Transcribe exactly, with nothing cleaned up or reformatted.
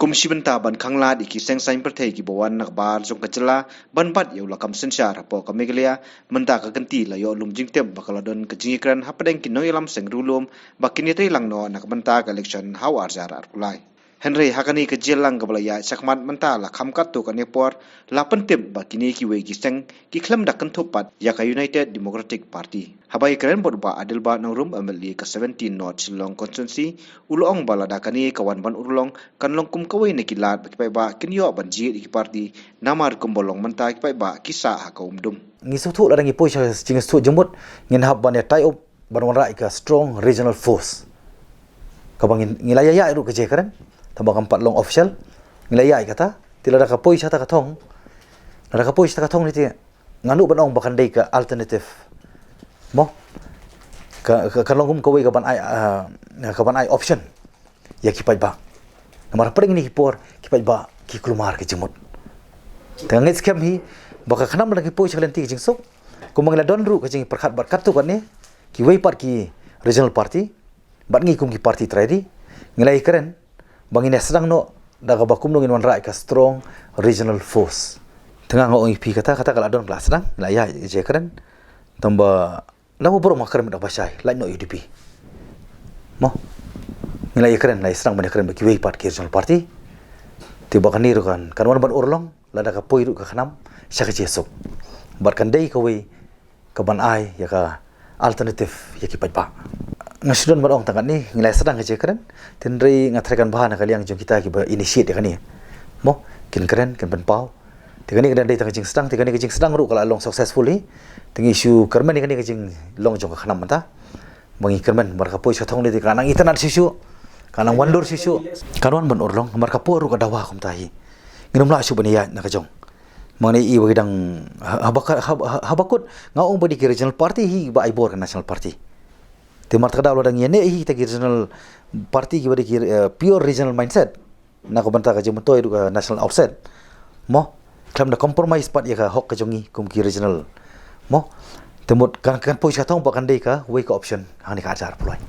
Kum shi bynta ban khanglad ïa ki seng saiñ pyrthei kiba wan na ka bar jong ka jylla ban bat ïa u lakam synshar hapoh ka Meghalaya, mynta ka kynti la ïoh lum jingtip ba ka la don ka jingïakren hapdeng ki nongïalam seng riewlum ba kin ïatrei lang noh na ka bynta ka election ha u ar hajar arphew lai. Hynrei ha kane ka jingïalang kaba la ïaid shakhmat mynta la kham katto katne por, la pyntip ba kine kiwei ki seng ki khlem da kynthup pat ïa ka United Democratic Party. Haba ïakren bad u Bah Adelbert Nongrum, M L A ka seventeen North Shillong Constituency, u la ong ba lada kane ka wan ban urlong kan long kum kawei na ki lad ba ki paidbah kin ïoh ban jied ïa ki party, namar kumba long mynta ki paidbah ki sah ha ka umdum. Ngi sngewthuh lada ngi poi sha jingsngewthuh jingmut, ngin hap ban ïa tie up ban wanrah ïa ka strong regional force. Kaba ngin, ngi la ïa ïaid ruh ka jingkren, tangba kam pat long official, ngi la ïa ïaid kata, te lada ka poi sha kata ka thong, lada ka poi sha kata ka thong ne te, nga nud ban ong ba kan dei ka alternative. Mo? Ka, ka, kan long kum kawei kaban ai, ah, kaban ai option ïa ki paidbah. Namar hapdeng kine ki por ki paidbah ki kulmar ka jingmut. Te nga ngeit skhem hi ba ka KHNAM lada ki poi sha ka lynti ka jingsuk, kumba ngi la don ruh ka jingpyrkhat bad katto katne kiwei pat ki regional party, bad ngi kum ki party trai ri, ngi la ïakren ba ngin ïa sdang noh da kaba kumno ngin wanrah ïa ka strong regional force. Te nga ong ïa phi kata, kata ka la don ka la sdang, ngi la ïa ïakren. Tangba lada baroh ma kren da kaba shai, lait noh U D P. Mo? Ngi la ïakren, la ïa sdang ban ïakren bad kiwei pat ki regional party. Te ba kane ruh kan, kan wan ban urlong lada ka poi ruh ka KHNAM sha ka jingsuk. Bad kan dei kawei kaban ai ïa ka alternative ïa ki paidbah. Nga shu don ban ong tang katne, ngi la ïa sdang ka jingkren, hynrei nga thrang kan bha na ka liang jong kita kiba initiate ïa kane. Mo, kin kren, kin pynpaw. Te kane ka dei tang ka jingsdang, te kane ka jingsdang ruh ka la long successfully. Te ngi shu kyrmen ïa kane ka jinglong jong ka KHNAM mynta. Ba ngi kyrmen, namar ka poi sha thong ne te ka nang itynnad shuh shuh, ka nang wandur shuh shuh. Kan wan ban urlong, namar ka poi ruh ka dawa kumta hi. Ngin ym lah shuh ban ïaid na ka jong. Mane i ba ki dang ha-, haba ka-, haba, haba kut nga ong ba dei ki regional party hi ba ai bor ka national party. Te mar ta ka daw lada ngi ïa neh hi kita ki regional party kiba dei ki, eh, pure regional mindset, na ka bynta ka jingmyntoi ruh ka national outset. Mo, khlem da compromise pat ïa ka hok ka jong ngi kum ki regional. Mo, te mut kan, kan poi sha thong ba kan dei kawei ka option hangne ka ar hajar arphew lai.